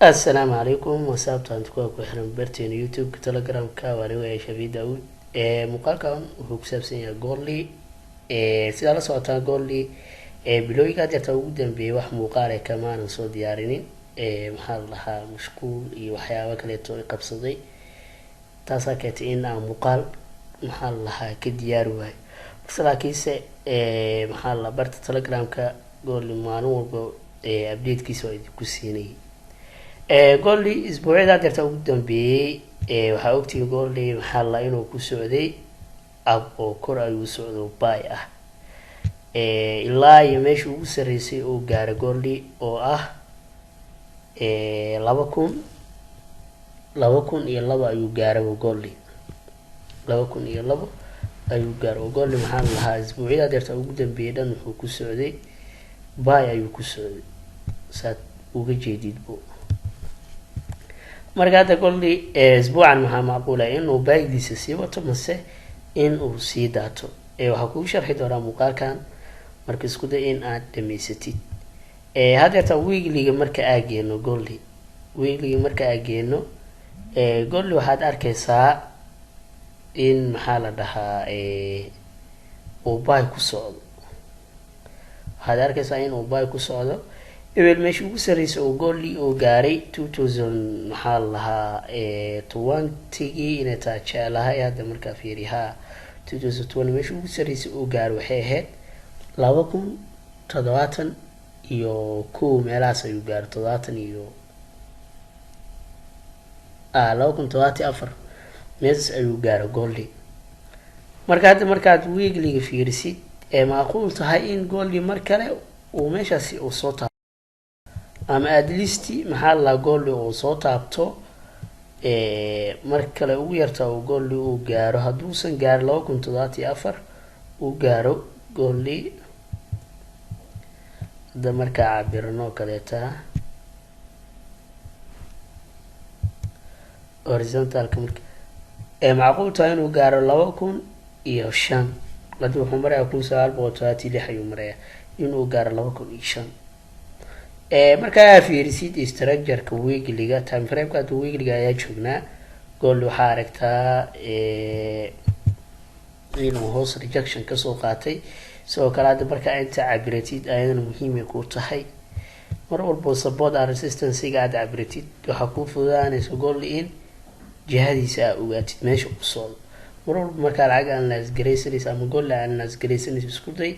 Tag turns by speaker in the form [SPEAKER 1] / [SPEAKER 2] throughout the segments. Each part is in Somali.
[SPEAKER 1] Assalaamu calaykum wasaabta kuwa ku xiran barteena YouTube-ka, Telegramka. Waa anigo Shafi Daawud. Muuqaalkan wuxuu ku saabsan yahay gold-i. Sidaa la socotaan, gold-i bilooyinka hadeerta ugu dambeeyay wax muuqaale kamaanan soo diyaarinin. Maxaa la dhahaa, mashquul iyo waxyaabo kaleeto i qabsaday, taasaa keentay in aan muuqaal, maxaa la dhahaa, ka diyaari waayo. Balse laakiinse, maxaa la, barta Telegramka gold-i maalin walba updatekiisa waa idinku siinayay. Gold-i isbuucyada hadeerta ugu dambeeyey, waxaa ogtihiin gold-i, maxaa la, inuu ku socday up oo kor ayuu socdo, buy ah, ilaa iyo meesha ugu sarreysay uu gaaro gold-i oo ah 2000, 2002 ayuu gaaraba gold-i, 2002 ayuu gaaro. Oo gold-i, maxaa la lahaa, isbuucyada hadeerta ugu dambeeyay dhan wuxuu ku socday buy ayuu ku socday, saad uga jeedidbo. Marka hadda gold-i isbuucan maxaa macquula? Inuu buy-giisa sii wato mase in uu sii daato? Waxaa kugu sharxi doonaa muuqaalkan. Marka isku day in aad dhamaysatid. Hadeerta weekly-ga marka aa geeno gold-i, weekly-ga marka aa geeno gold-i, waxaad arkeysaa in, maxaa la dhahaa, uu buy ku socdo. Waxaad arkeysaa in uu buy ku socdo. Ebel meesha ugu sarreysay oo gold-i oo gaaray 2000, maxaa la lahaa, 20-gii inay taa jeclahay hadda markaa fiiri ha, 2020 meesha ugu sarreysay oo gaaray waxay ahayd 2071 meelahaas ayuu gaaray, toddobaatan iyo 2074 meeshaas ayuu gaaray gold-i. Marka hadda markaad weekly-ga fiirisid, ee macquul tahay in gold-i mar kale uu meeshaasi uu soo taab ama at least, maxaa la, gold-i uu soo taabto mar kale, ugu yarta uu gold-i uu gaaro, hadduusan gaarin 2074 uu gaaro gold-i. Hadda markaa cabirano kaleeta horizontal-ka, marka ee macquul tahay inuu gaaro 2005. Hadda wuxuu marayaa 1976 ayuu marayaa. Inuu gaaro 2005. Markaa fiirisid structure-ka weekly-ga, time frame-ka hadda weekly-ga ayaa joognaa, gold waxaa aragtaa inuu hoos rejection kasoo qaatay. Sidoo kale hadda markaa inta cabiratid, ayadana muhiimay ku tahay. Mar walbo support and resistance-ga aad cabiratid, waxaa kuu fududaanaysa gold in jihadiisa aa ogaatid meesha u socdo. Mar walba markaa lacag analyse garaysanaysa ama gold analyse garaysanaysa, isku day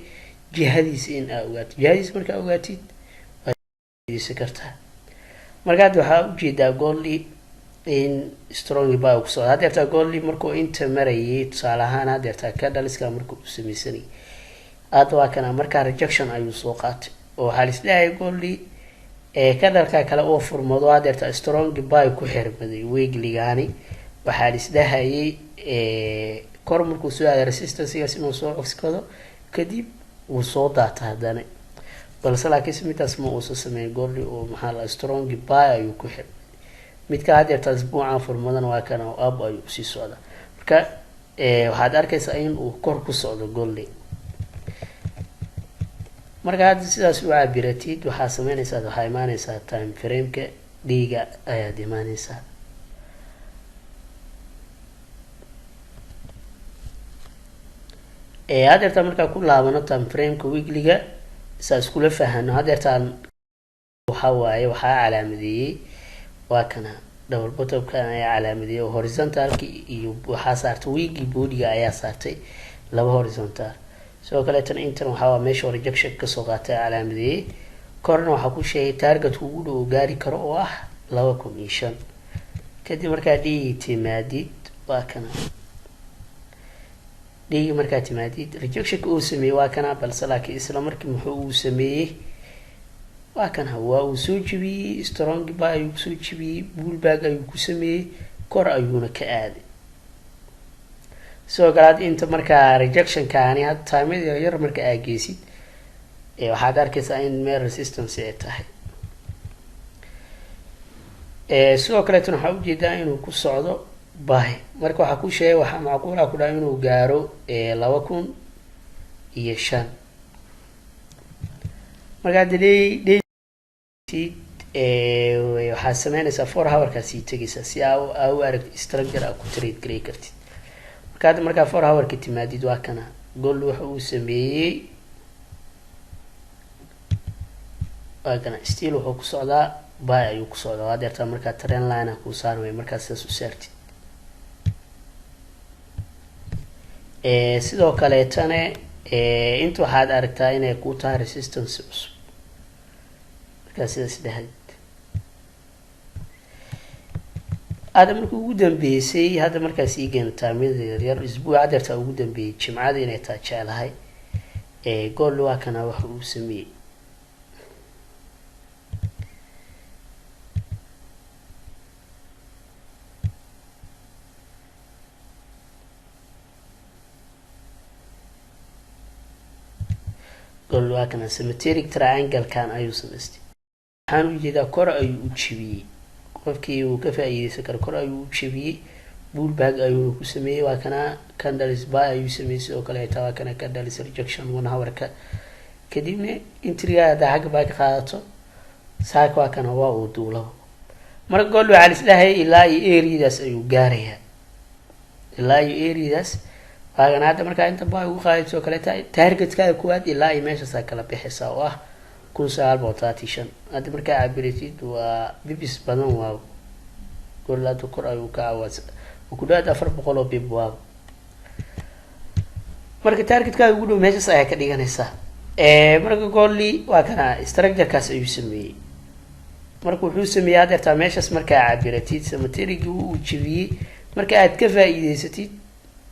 [SPEAKER 1] jihadiisa in aa ogaatid. Jihadiisa markaa ogaatid, waad kartaa. Marka hadda waxaa ujeedaa gold-i in strong buy ku socdo. Hadeertaa gold-i markuu inta marayay, tusaale ahaan hadeertaa ka dhaliska marka uu sameysanayay, hadda waa kana markaa rejection ayuu soo qaatay oo waxaa lisleeyahay gold-i ka dhalka kale oo furmado. Hadeerta strong buy ku xirmaday weekly-gaani. Waxaa lisdhahayay kor markuu soo aaday resistance-gaas inuu soo coskado, kadib wuu soo daata haddana. Balse laakiinse midaas ma uusan sameyn gold-i oo, maxaa la, strong buy ayuu ku xirmay. Midka hadeerta isbuucan furmadana waa kana, up ayuu usii socdaa. Marka waxaad arkaysaa in uu kor ku socdo gold-i. Marka hadda sidaas u cabiratid, waxaa sameynaysaa, waxaa imaaneysaa time frame-ka day-ga ayaad imaaneysaa. Hadeertaan markaa ku laabano time frame-ka weekly-ga, saa iskula fahano. Hadeertaan waxaa waaye, waxaa calaamadeeyey waa kana, double bottom-kan ayaa calaamadeeyey oo horizontal-ki iyo waxaa saartay wick-i body-ga ayaa saartay laba horizontal. Sidoo kaleetana intan waxaa waa meesha rejection kasoo qaatay calaamadeeyey. Korna waxaa ku sheegay target-ku ugu dhow gaari karo oo ah 2005. Kadib markaa day-gi timaadid, waa kana day-gi markaa timaadid, rejection-ka uu sameeyey waa kana. Balse laakiin isla markii muxuu uu sameeyey? Waa kana, waa uu soo jebiyey, strong buy ayuu kusoo jebiyey, pullback ayuu ku sameeyey, kor ayuuna ka aaday. Sidoo kale hadda inta markaa rejection-kaani hadda time-yada yar marka aa geysid, waxaad arkaysaa in meel resistance ay tahay. Sidoo kaleetana waxaa ujeedaa inuu ku socdo buy. Marka waxaa ku sheegay, waxaa macquula ku dhaha inuu gaaro 2005. Marka hadda day Waxaad sameynaysaa 4 hourkaa sii tegaysaa si aa u aragtid structure aa ku trade garey kartid. Marka hadda markaa 4 hourka timaadid, waa kana gold waxa uu sameeyey. Waa kana, still wuxuu ku socdaa buy ayuu ku socdaa. Waa deertaa markaa trend line kuu saarmay markaa sidaas u saartid. Sidoo kaleetana inta waxaad aragtaa inay ku tahay resistance cusub markaa sidaas dhahdid. Hadda markii ugu dambeysay, hadda markaa sii geena taamyada yaryar, isbuuca deertaa ugu dambeeyey, Jimcada inay taa jeclahay, gold waa kana waxa uu sameeyey. Gold waa kana, symmetric triangle-kan ayuu samaystay. Waxaan ujeedaa kor ayuu u jebiyey. Qofkii uu ka faa-iideysan karo, kor ayuu u jebiyey, pullback ayuu ku sameeyey. Waa kana candles buy ayuu sameeyey. Sidoo kale xitaa waa kana candles rejection 1 hour-ka. Kadibna entryga haddaa xagga baa ka qaadato, saaka waa kana, waa uu duulabo. Marka gold waxaa lisdhahayay ilaa iyo areadaas ayuu gaarayaa, ilaa iyo areadaas. Waagana hadda markaa inta buy ugu qaadayso oo kaleeta, targetkaaga kuwaad ilaa iyo meeshaasaa kala bixaysaa oo ah 1935. Hadda markaa cabiratid waa pips badan. Waa gold hadda kor ayuu ka cawaas ku dhawaad 400 oo pip. Waa marka targetkaaga ugu dhow meeshaas ayaa ka dhiganaysaa. Marka goldi waa kana, structurekaas ayuu sameeyey. Marka wuxuu sameeyey hadeertaa meeshaas markaa cabiratid, symmetricgii uu jebiyey. Marka aad ka faa-iideysatid,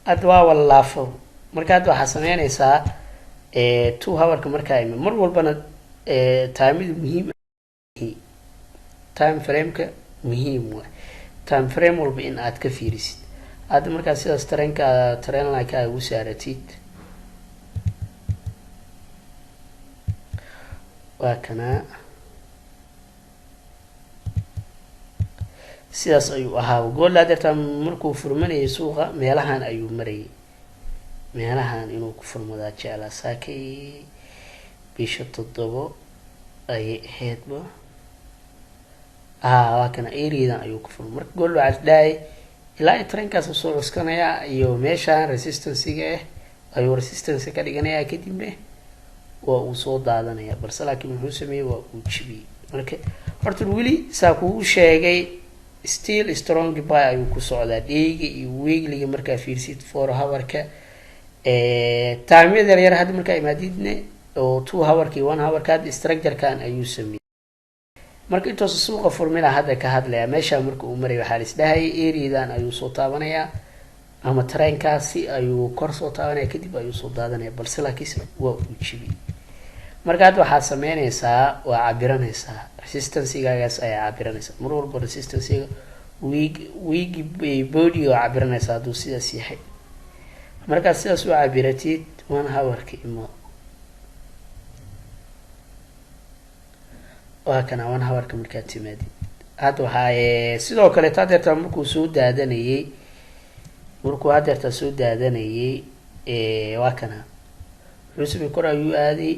[SPEAKER 1] hadda waa walaafo. Marka hadda waxaa sameynaysaa 2 hourka markaa imi. Mar walbana timeda muhiim, time frameka muhiim waay, time frame walba in aad ka fiirisid. Hadda markaa sidaas trendka trendlineka ugu saaratid, waa kana, sidaas ayuu ahaa gold. Hadeertaa markuu furmanayay suuqa meelahan ayuu marayay, meelahan inuu ku furmadaa jeclaa. Saakay bisha 7 ayay ahaydba. Waa kana, areadan ayuu ku furmay. Marka gold waxaa isdhahay ilaa i trendkaas soo cuskanayaa iyo meeshaan resistancega ah ayuu resistance ka dhiganayaa, kadibna waa uu soo daadanaya. Balse laakiin muxuu sameeyey? Waa uu jibiyey. Marka horta weli saa kugu sheegay, still strong buy ayuu ku socdaa dayga iyo weeklyga. Markaa fiirsid 4 hourka, timeyada yaryar hadda markaa imaadidne oo 2 hourka iyo 1 hourka, hadda structurekan ayuu sameeyey. Marka intoosa suuqa furmina hadda ka hadlaya, meeshaa marka uu maraya waxaa laisdhahayay areadan ayuu soo taabanayaa ama trendkaasi ayuu kor soo taabanaya, kadib ayuu soo daadanaya. Balse laakiinse waa uu jibiyey. Marka hadda waxaad sameynaysaa, waa cabiranaysaa resistancegagaas ayaa cabiranaysaa. Mar walba resistancega wick wick body waa cabiranaysaa hadduu sidaas yahay. Markaad sidaas u cabiratid, 1 hourka imo. Waa kana 1 hourka markaad timaadid. Hadda waxaa sidoo kaleeto hadeertaa markuu soo daadanayey, markuu hadeertaa soo daadanayey, waa kana, wuxuu samey kor ayuu aaday,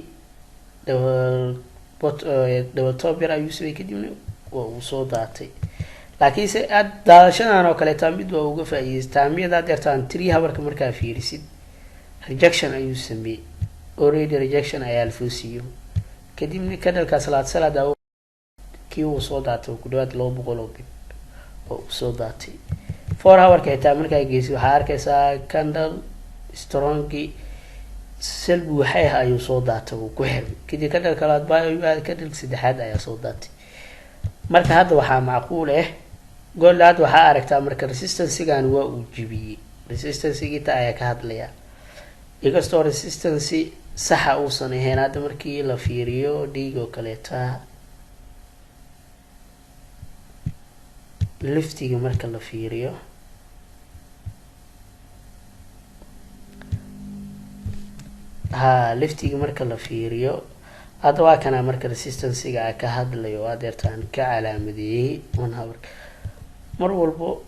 [SPEAKER 1] double top yar ayuu samey, kadibna waa uu soo daatay. Laakiinse aad daadashadan oo kaleeta mid waa uga faa-iideysa timeyada. Hadeertaan 3 hourka markaa fiirisid, rejection ayuu sameeyey already, rejection ayaa lasoo siiyo. Kadibna candlekaas laad salaad kii uu soo daatay ku dhawaad 200 oo pip oo uu soo daatay. 4 hourka xitaa markaa geysid, waxaa arkaysaa candle strongi sell buuxay ah ayuu soo daatay, uu ku xirmay. Kadib candleka labaad buy ayuu aaday, candleka saddexaad ayaa soo daatay. Marka hadda waxaa macquul ah gold hadda waxaa aragtaa marka resistancegan waa uu jibiyey. Resistancegita ayaa ka hadlaya, inkastoo resistance saxa uusan ahayn. Hadda markii la fiiriyo dhiig oo kaleeta, liftiga marka la fiiriyo, ha, liftiga marka la fiiriyo, hadda waa kana. Marka resistancega a ka hadlayo adeertaan ka calaamadeeyey 1 hour. Mar walbo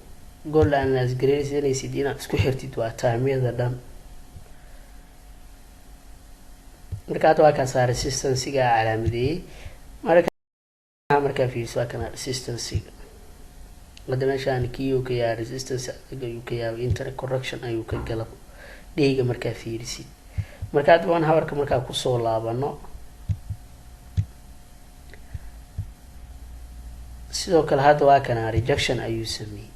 [SPEAKER 1] gold analyse gareysanaysid, inaad isku xirtid waa timeyada dhan. Marka hadda waa kaasaa resistancega a calaamadeeyey. Marka Markaa fiiriso, waa kana resistancega. Hadda meeshaan kii ka yahay resistance adag ayuu ka yaabay, inter correction ayuu ka gala dayga markaa fiirisid. Marka hadda 1 hourka markaa kusoo laabano, sidoo kale hadda waa kana rejection ayuu sameeyey,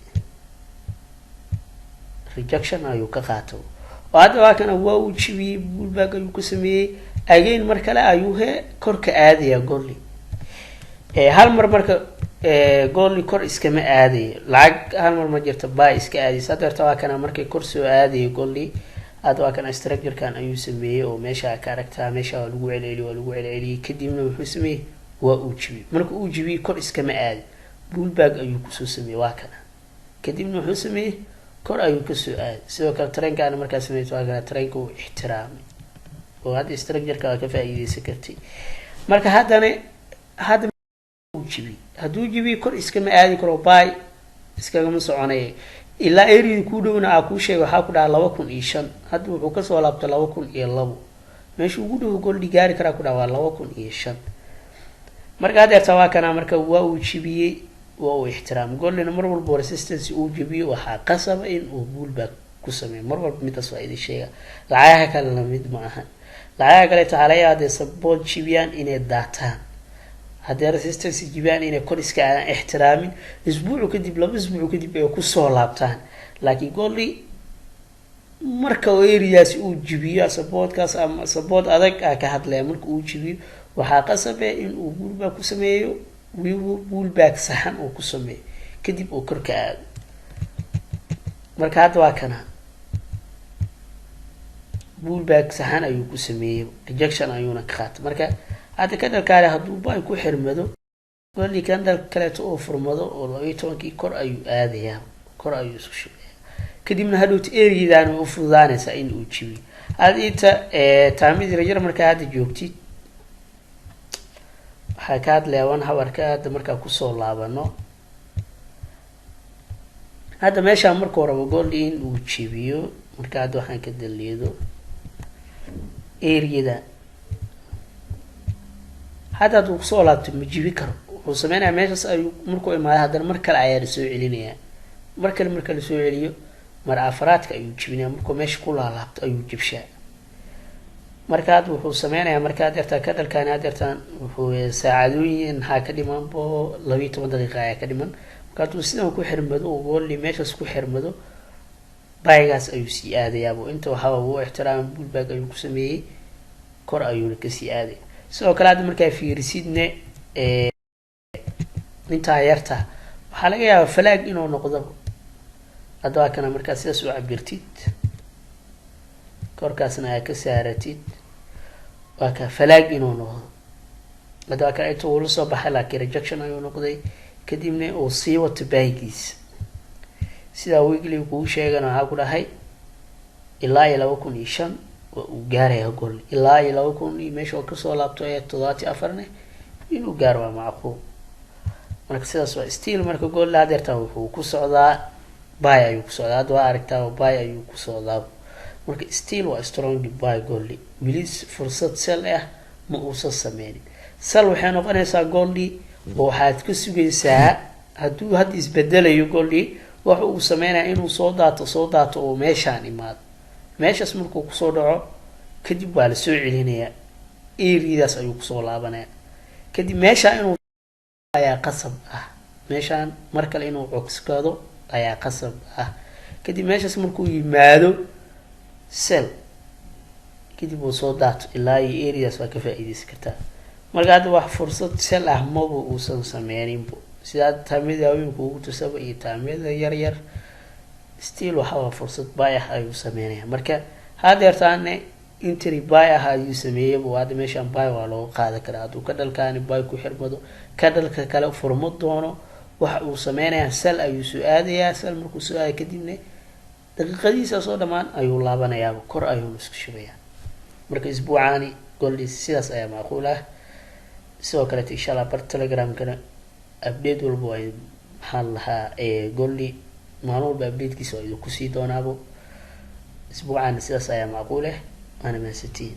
[SPEAKER 1] rejection ayuu ka qaato oo hadda waa kana, waa uu jibiyey, pullback ayuu ku sameeyey. Again mar kale ayuu he kor ka aadaya goldi hal mar. Marka goldi kor iskama aadayo, lacag hal mar ma jirto buy iska aadaysa. Hadda waa kana, markay kor soo aadaya goldi, hadda waa kana structurekan ayuu sameeyey oo meesha ka aragtaa. Meesha waa lagu celceliy, waa lagu celceliyey, kadibna wuxuu sameeyey waa uu jibiyey. Marka uu jibiyey, kor iskama aadi, pullback ayuu kusoo sameeyey, waa kana. Kadibna wuxuu sameeyey kor ayuu kasoo aaday. Sidoo kale trendkaana markaa sameeyay, waa kana, trendka uu ixtiraamay oo hadda structureka waa ka faa'iideysan kartay. Marka haddana hadda uu jibiyey, hadduu jibiyo kor iskama aadi karo, buy iskagama soconaya ilaa areada kuu dhowna aa kuu sheegay. Waxaa ku dhaha 2005. Hadda wuxuu kasoo laabtay 2002. Meesha ugu dhow goldi gaari karaa ku dhaha waa 2005. Marka hadeerta waa kana, marka waa uu jibiyey, waa uu ixtiraam. Goldina mar walba resistance uu jibiyo, waxaa qasaba in uu pullback ku sameeyo mar walba. Midaas waa idin sheega, lacagaha kalena mid ma ahan. Lacagaha kaleeto waxaa laga yaaba hadday support jibiyaan inay daataan, haddii resistance jibiyaan inay kor iska aadaan, ixtiraamin, isbuucu kadib, 2 isbuuc kadib ay kusoo laabtaan. Laakiin goldi marka areadaasi uu jibiyo supportkaas ama support adag a ka hadlaya, marka uu jibiyo waxaa qasabe in uu pullback ku sameeyo, weliba pullback saxan uu ku sameeyo, kadib uu kor ka aado. Marka hadda waa kana, pullback saxan ayuu ku sameeyey, rejection ayuuna ka qaatay. Marka hadda candlekaale hadduu buy ku xirmado, goldi candle kaleeto oo furmado oo 12-kii, kor ayuu aadayaa, kor ayuu isku shubaya. Kadibna hadhowta areadan way u fududaanaysaa in uu jibiyo. Hadda inta taamidii rajada markaa hadda joogtid, waxaa ka hadlayaa 1 hourka. Hadda markaa kusoo laabano, hadda meeshaan markuu rabo goldi in uu jibiyo, marka hadda waxaan ka daliido areada. Hadda hadduu kusoo laabto ma jibi karo. Wuxuu sameynaya meeshaas ayuu markuu imaado, haddana mar kale ayaa lasoo celinayaa. Mar kale marka lasoo celiyo, mar afraadka ayuu jibinaya. Markuu meesha ku laalaabto ayuu jibshaa. Marka hadda wuxuu sameynayaa, marka hadeertaan candlekaani hadeertaan wuxuu saacadooyin maxaa ka dhiman bo 12 daqiiqa ayaa ka dhiman. Marka hadduu sidan ku xirmado oo goldi meeshaas ku xirmado, buygaas ayuu sii aadayaabo. Inta waxaaba wuu ixtiraamay, pullback ayuu ku sameeyey, kor ayuuna kasii aadaya. Sidoo kale hadda markaa fiirisidne intaa yarta, waxaa laga yaabaa flag inuu noqdo. Hadda waa kana, markaa sidaas u cabirtid, korkaasna aad ka saaratid, waa ka flag inuu noqdo. Hadda waa kana, inta uu la soo baxay, laakiin rejection ayuu noqday, kadibna uu sii wato buygiisa. Sidaa weekly kugu sheegana, waxaa ku dhahay ilaa iyo 2005 waa uu gaaraya gold. Ilaa iyo 2000 iyo meesha oo kasoo laabto ee 74ne inuu gaaro waa macquul. Marka sidaas waa still. Marka gold hadeertaa wuxuu ku socdaa buy ayuu ku socdaa. Hadda waa aragtaa, buy ayuu ku socdaa. Marka still waa strong buy gold. Weli fursad sell ah ma uusan sameynin. Sell waxay noqonaysaa goldi oo waxaad ka sugaysaa hadduu hadda isbedelayo goldi, waxa uu sameynaya inuu soo daato, soo daato oo meeshaan imaado. Meeshaas markuu kusoo dhaco kadib, waa lasoo celinayaa, areadaas ayuu kusoo laabanaya. Kadib meeshaa inuu ayaa qasab ah, meeshaan mar kale inuu cogskado ayaa qasab ah. Kadib meeshaas markuu yimaado, sell. Kadib uu soo daato ilaa iyo areadaas waa ka faa-iideysan kartaa. Marka hadda wax fursad sell ah maba uusan sameyninbo. Sidaa taamyada haweenka ugu tusaba iyo taamyada yar yar, still waxaa fursad buy ah ayuu sameynaya. Marka hadeertaane entry buy ah ayuu sameeyeyba. Hadda meeshaan buy waa looga qaadan karaa. Hadduu candlekaani buy ku xirmado, candleka kale furmo doono, waxa uu sameynayaa sell ayuu soo aadayaa. Sell markuu soo aada, kadibna daqiiqadiisa soo dhamaan ayuu laabanayaaba, kor ayuuna isku shubayaa. Marka isbuucaani goldi sidaas ayaa macquul ah. Sidoo kaleeto insha Allah bar Telegramkana update walba waa, maxaa lahaa, goldi maalin walba updatekiisa waa idinku sii doonaabo. Isbuucaana sidaas ayaa macquul ah, waana mahadsantihiin.